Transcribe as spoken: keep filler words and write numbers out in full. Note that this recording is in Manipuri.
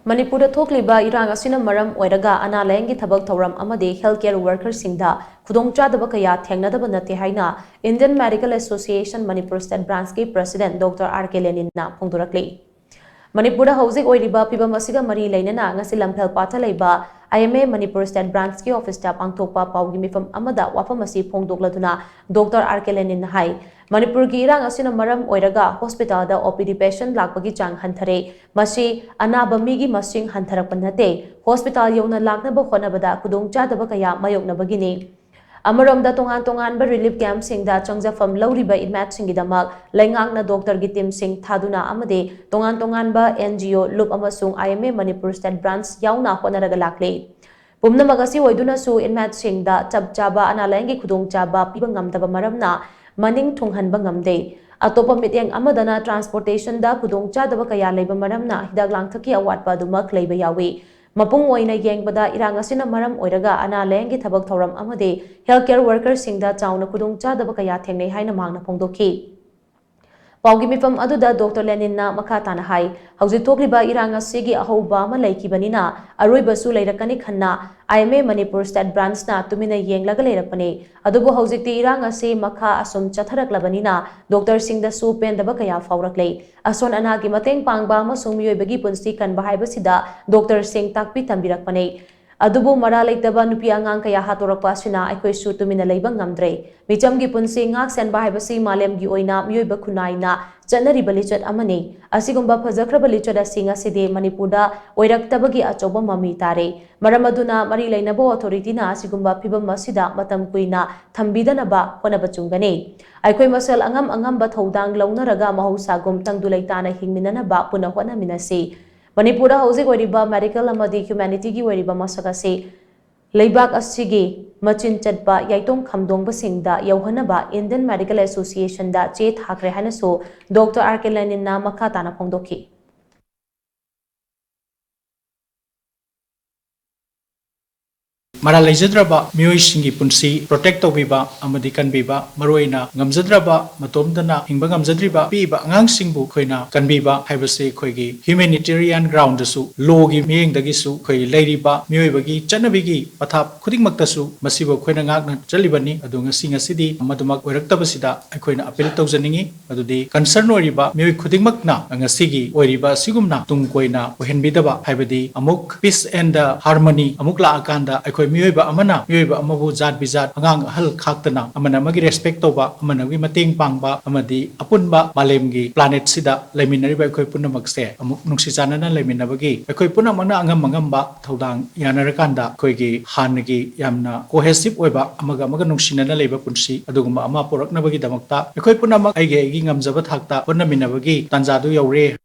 ꯃꯅꯤꯄꯨꯔꯗ ꯊꯣꯛꯂꯤꯕ ꯏꯔꯥꯡ ꯑꯁꯤꯅ ꯃꯔꯝ ꯑꯣꯏꯔꯒ ꯑꯅꯥ ꯂꯥꯌꯦꯡꯒꯤ ꯊꯕꯛ ꯊꯧꯔꯝ ꯑꯃꯗꯤ health care workerꯁꯤꯡꯗ ꯈꯨꯗꯣꯡꯆꯥꯗꯕ ꯀꯌꯥ ꯊꯦꯡꯅꯗꯕ ꯅꯠꯇꯦ ꯍꯥꯏꯅ Indian Medical Association Manipur State Branchꯀꯤ President Doctor R K Leninꯅ ꯐꯣꯡꯗꯣꯔꯛꯂꯤ꯫ ꯃꯅꯤꯄꯨꯔꯗ ꯍꯧꯖꯤꯛ ꯑꯣꯏꯔꯤꯕ ꯐꯤꯕꯝ ꯑꯁꯤꯒ ꯃꯔꯤ ꯂꯩꯅꯅ ꯉꯁꯤ ꯂꯝꯐꯦꯜꯄꯥꯠꯇ ꯂꯩꯕ I M A Manipur State Branchꯀꯤ officeꯇ ꯄꯥꯡꯊꯣꯛꯄ ꯄꯥꯎꯒꯤ ꯃꯤꯐꯝ ꯑꯃꯗ ꯋꯥꯐꯝ ꯑꯁꯤ ꯐꯣꯡꯗꯣꯛꯂꯗꯨꯅ Doctor R K Leninꯅ ꯍꯥꯏ, ꯃꯅꯤꯄꯨꯔꯒꯤ ꯏꯔꯥꯡ ꯑꯁꯤꯅ ꯃꯔꯝ ꯑꯣꯏꯔꯒ hospitalꯗ O P D patient ꯂꯥꯛꯄꯒꯤ ꯆꯥꯡ ꯍꯟꯊꯔꯦ꯫ ꯃꯁꯤ ꯑꯅꯥꯕ ꯃꯤꯒꯤ ꯃꯁꯤꯡ ꯍꯟꯊꯔꯛꯄ ꯅꯠꯇꯦ, hospital ꯌꯧꯅ ꯂꯥꯛꯅꯕ ꯍꯣꯠꯅꯕꯗ ꯈꯨꯗꯣꯡꯆꯥꯗꯕ ꯀꯌꯥ ꯃꯥꯌꯣꯛꯅꯕꯒꯤꯅꯤ꯫ ꯑꯃꯔꯣꯝꯗ ꯇꯣꯉꯥꯟ ꯇꯣꯉꯥꯟꯕ relief campꯁꯤꯡꯗ ꯆꯪꯖꯐꯝ ꯂꯧꯔꯤꯕ inmateꯁꯤꯡꯒꯤꯗꯃꯛ ꯂꯩꯉꯥꯛꯅ doctorꯒꯤ teamꯁꯤꯡ ꯊꯥꯗꯨꯅ ꯑꯃꯗꯤ ꯇꯣꯉꯥꯟ ꯇꯣꯉꯥꯟꯕ N G O, ꯂꯨꯞ ꯑꯃꯁꯨꯡ I M A Manipur State Branch ꯌꯥꯎꯅ ꯍꯣꯠꯅꯔꯒ ꯂꯥꯛꯂꯤ꯫ ꯄꯨꯝꯅꯃꯛ ꯑꯁꯤ ꯑꯣꯏꯗꯨꯅꯁꯨ inmateꯁꯤꯡꯗ ꯆꯞ ꯆꯥꯕ ꯑꯅꯥ ꯂꯥꯌꯦꯡꯒꯤ ꯈꯨꯗꯣꯡꯆꯥꯕ ꯄꯤꯕ ꯉꯝꯗꯕ ꯃꯔꯝꯅ ꯃꯅꯤꯡ ꯊꯨꯡꯍꯟꯕ ꯉꯝꯗꯦ꯫ ꯑꯇꯣꯞꯄ ꯃꯤꯠꯌꯦꯡ ꯑꯃꯗꯅ transportationꯗ ꯈꯨꯗꯣꯡꯆꯥꯗꯕ ꯀꯌꯥ ꯂꯩꯕ ꯃꯔꯝꯅ ꯍꯤꯗꯥꯛ ꯂꯥꯡꯊꯛꯀꯤ ꯑꯋꯥꯠꯄ ꯑꯗꯨꯃꯛ ꯂꯩꯕ ꯌꯥꯎꯏ꯫ ꯃꯄꯨꯡ ꯑꯣꯏꯅ ꯌꯦꯡꯕꯗ ꯏꯔꯥꯡ ꯑꯁꯤꯅ ꯃꯔꯝ ꯑꯣꯏꯔꯒ ꯑꯅꯥ ꯂꯥꯌꯦꯡꯒꯤ ꯊꯕꯛ ꯊꯧꯔꯝ ꯑꯃꯗꯤ health care workerꯁꯤꯡꯗ ꯆꯥꯎꯅ ꯈꯨꯗꯣꯡꯆꯥꯗꯕ ꯀꯌꯥ ꯊꯦꯡꯅꯩ ꯍꯥꯏꯅ ꯃꯍꯥꯛꯅ ꯐꯣꯡꯗꯣꯛꯈꯤ꯫ ꯄꯥꯎꯒꯤ ꯃꯤꯐꯝ ꯑꯗꯨꯗ Doctor Leninꯅ ꯃꯈꯥ ꯇꯥꯅ ꯍꯥꯏ, ꯍꯧꯖꯤꯛ ꯊꯣꯛꯂꯤꯕ ꯏꯔꯥꯡ ꯑꯁꯤꯒꯤ ꯑꯍꯧꯕ ꯑꯃ ꯂꯩꯈꯤꯕꯅꯤꯅ ꯑꯔꯣꯏꯕꯁꯨ ꯂꯩꯔꯛꯀꯅꯤ ꯈꯟꯅ I M A Manipur State Branchꯅ ꯇꯨꯃꯤꯟꯅ ꯌꯦꯡꯂꯒ ꯂꯩꯔꯛꯄꯅꯤ꯫ ꯑꯗꯨꯕꯨ ꯍꯧꯖꯤꯛꯇꯤ ꯏꯔꯥꯡ ꯑꯁꯤ ꯃꯈꯥ ꯑꯁꯨꯝ ꯆꯠꯊꯔꯛꯂꯕꯅꯤꯅ doctorꯁꯤꯡꯗꯁꯨ ꯄꯦꯟꯗꯕ ꯀꯌꯥ ꯐꯥꯎꯔꯛꯂꯦ꯫ ꯑꯁꯣꯟ ꯑꯅꯥꯒꯤ ꯃꯇꯦꯡ ꯄꯥꯡꯕ ꯑꯃꯁꯨꯡ ꯃꯤꯑꯣꯏꯕꯒꯤ ꯄꯨꯟꯁꯤ ꯀꯟꯕ ꯍꯥꯏꯕꯁꯤꯗ doctorꯁꯤꯡ ꯇꯥꯛꯄꯤ ꯇꯝꯕꯤꯔꯛꯄꯅꯤ꯫ ꯑꯗꯨꯕꯨ ꯃꯔꯥ ꯂꯩꯇꯕ ꯅꯨꯄꯤ ꯑꯉꯥꯡ ꯀꯌꯥ ꯍꯥꯠꯇꯣꯔꯛꯄ ꯑꯁꯤꯅ ꯑꯩꯈꯣꯏꯁꯨ ꯇꯨꯃꯤꯟꯅ ꯂꯩꯕ ꯉꯝꯗ꯭ꯔꯦ꯫ ꯃꯤꯆꯝꯒꯤ ꯄꯨꯟꯁꯤ ꯉꯥꯛ ꯁꯦꯟꯕ ꯍꯥꯏꯕꯁꯤ ꯃꯥꯂꯦꯝꯒꯤ ꯑꯣꯏꯅ ꯃꯤꯑꯣꯏꯕ ꯈꯨꯟꯅꯥꯏꯅ ꯆꯠꯅꯔꯤꯕ ꯂꯤꯆꯠ ꯑꯃꯅꯤ꯫ ꯑꯁꯤꯒꯨꯝꯕ ꯐꯖꯈ꯭ꯔꯕ ꯂꯤꯆꯠ ꯑꯁꯤ ꯉꯁꯤꯗꯤ ꯃꯅꯤꯄꯨꯔꯗ ꯑꯣꯏꯔꯛꯇꯕꯒꯤ ꯑꯆꯧꯕ ꯃꯃꯤ ꯇꯥꯔꯦ꯫ ꯃꯔꯝ ꯑꯗꯨꯅ ꯃꯔꯤ ꯂꯩꯅꯕ authorityꯅ ꯑꯁꯤꯒꯨꯝꯕ ꯐꯤꯕꯝ ꯑꯁꯤꯗ ꯃꯇꯝ ꯀꯨꯏꯅ ꯊꯝꯕꯤꯗꯅꯕ ꯍꯣꯠꯅꯕ ꯆꯨꯝꯒꯅꯤ꯫ ꯑꯩꯈꯣꯏ ꯃꯁꯦꯜ ꯑꯉꯝ ꯑꯉꯝꯕ ꯊꯧꯗꯥꯡ ꯂꯧꯅꯔꯒ ꯃꯍꯧꯁꯥꯒꯨꯝ ꯇꯪꯗꯨ ꯂꯩꯇꯥꯅ ꯍꯤꯡꯃꯤꯟꯅꯅꯕ ꯄꯨꯟꯅ ꯍꯣꯠꯅꯃꯤꯟꯅꯁꯤ꯫ ꯃꯅꯤꯄꯨꯔꯗ ꯍꯧꯖꯤꯛ ꯑꯣꯏꯔꯤꯕ medical ꯑꯃꯗꯤ humanityꯒꯤ ꯑꯣꯏꯔꯤꯕ ꯃꯁꯛ ꯑꯁꯤ ꯂꯩꯕꯥꯛ ꯑꯁꯤꯒꯤ ꯃꯆꯤꯟ ꯆꯠꯄ ꯌꯥꯏꯇꯣꯡ ꯈꯝꯗꯣꯡꯕꯁꯤꯡꯗ ꯌꯧꯍꯟꯅꯕ Indian Medical Associationꯗ ꯆꯦ ꯊꯥꯈ꯭ꯔꯦ ꯍꯥꯏꯅꯁꯨ Doctor R K Leninꯅ ꯃꯈꯥ ꯇꯥꯅ ꯐꯣꯡꯗꯣꯛꯈꯤ꯫ ꯃꯔꯥꯜ ꯂꯩꯖꯗ꯭ꯔꯕ ꯃꯤꯑꯣꯏꯁꯤꯡꯒꯤ ꯄꯨꯟꯁꯤ protect ꯇꯧꯕꯤꯕ ꯑꯃꯗꯤ ꯀꯟꯕꯤꯕ, ꯃꯔꯨꯑꯣꯏꯅ ꯉꯝꯖꯗ꯭ꯔꯕ, ꯃꯇꯣꯝꯇꯅ ꯍꯤꯡꯕ ꯉꯝꯖꯗ꯭ꯔꯤꯕ ꯄꯤꯛꯏꯕ ꯑꯉꯥꯡꯁꯤꯡꯕꯨ ꯑꯩꯈꯣꯏꯅ ꯀꯟꯕꯤꯕ ꯍꯥꯏꯕꯁꯤ ꯑꯩꯈꯣꯏꯒꯤ humanitarian ground ꯗꯁꯨ, law ꯒꯤ ꯃꯤꯠꯌꯦꯡꯗꯒꯤꯁꯨ ꯑꯩꯈꯣꯏ ꯂꯩꯔꯤꯕ ꯃꯤꯑꯣꯏꯕꯒꯤ ꯆꯠꯅꯕꯤꯒꯤ ꯄꯊꯥꯞ ꯈꯨꯗꯤꯡꯃꯛꯇꯁꯨ ꯃꯁꯤꯕꯨ ꯑꯩꯈꯣꯏꯅ ꯉꯥꯛꯅ ꯆꯠꯂꯤꯕꯅꯤ꯫ ꯑꯗꯨ ꯉꯁꯤ ꯉꯁꯤꯗꯤ ꯃꯗꯨꯃꯛ ꯑꯣꯏꯔꯛꯇꯕꯁꯤꯗ ꯑꯩꯈꯣꯏꯅ appeal ꯇꯧꯖꯅꯤꯡꯏ꯫ ꯑꯗꯨꯗꯤ concern ꯑꯣꯏꯔꯤꯕ ꯃꯤꯑꯣꯏ ꯈꯨꯗꯤꯡꯃꯛꯅ ꯉꯁꯤꯒꯤ ꯑꯣꯏꯔꯤꯕ ꯑꯁꯤꯒꯨꯝꯅ ꯇꯨꯡ ꯀꯣꯏꯅ ꯑꯣꯏꯍꯟꯕꯤꯗꯕ, ꯍꯥꯏꯕꯗꯤ ꯑꯃꯨꯛ peace and harmony ꯑꯃꯨꯛ ꯂꯥꯛꯑꯀꯥꯟꯗ ꯑꯩꯈꯣꯏ ꯃꯤꯑꯣꯏꯕ ꯑꯃꯅ ꯃꯤꯑꯣꯏꯕ ꯑꯃꯕꯨ ꯖꯥꯠ ꯕꯤꯖꯥꯠ, ꯑꯉꯥꯡ ꯑꯍꯜ ꯈꯥꯛꯇꯅ ꯑꯃꯅ ꯑꯃꯒꯤ respect ꯇꯧꯕ, ꯑꯃꯅ ꯑꯃꯒꯤ ꯃꯇꯦꯡ ꯄꯥꯡꯕ ꯑꯃꯗꯤ ꯑꯄꯨꯟꯕ ꯃꯥꯂꯦꯝꯒꯤ planet ꯁꯤꯗ ꯂꯩꯃꯤꯟꯅꯔꯤꯕ ꯑꯩꯈꯣꯏ ꯄꯨꯝꯅꯃꯛꯁꯦ ꯑꯃꯨꯛ ꯅꯨꯡꯁꯤ ꯆꯥꯟꯅꯅ ꯂꯩꯃꯤꯟꯅꯕꯒꯤ ꯑꯩꯈꯣꯏ ꯄꯨꯝꯅꯃꯛꯅ ꯑꯉꯝ ꯑꯉꯝꯕ ꯊꯧꯗꯥꯡ ꯌꯥꯅꯔꯀꯥꯟꯗ ꯑꯩꯈꯣꯏꯒꯤ ꯍꯥꯟꯅꯒꯤ ꯌꯥꯝꯅ cohesive ꯑꯣꯏꯕ, ꯑꯃꯒ ꯑꯃꯒ ꯅꯨꯡꯁꯤꯅꯅ ꯂꯩꯕ ꯄꯨꯟꯁꯤ ꯑꯗꯨꯒꯨꯝꯕ ꯑꯃ ꯄꯨꯔꯛꯅꯕꯒꯤꯗꯃꯛꯇ ꯑꯩꯈꯣꯏ ꯄꯨꯝꯅꯃꯛ ꯑꯩꯒꯤ ꯑꯩꯒꯤ ꯉꯝꯖꯕ ꯊꯥꯛꯇ ꯍꯣꯠꯅꯃꯤꯟꯅꯕꯒꯤ ꯇꯥꯟꯖꯥꯗꯨ ꯌꯧꯔꯦ꯫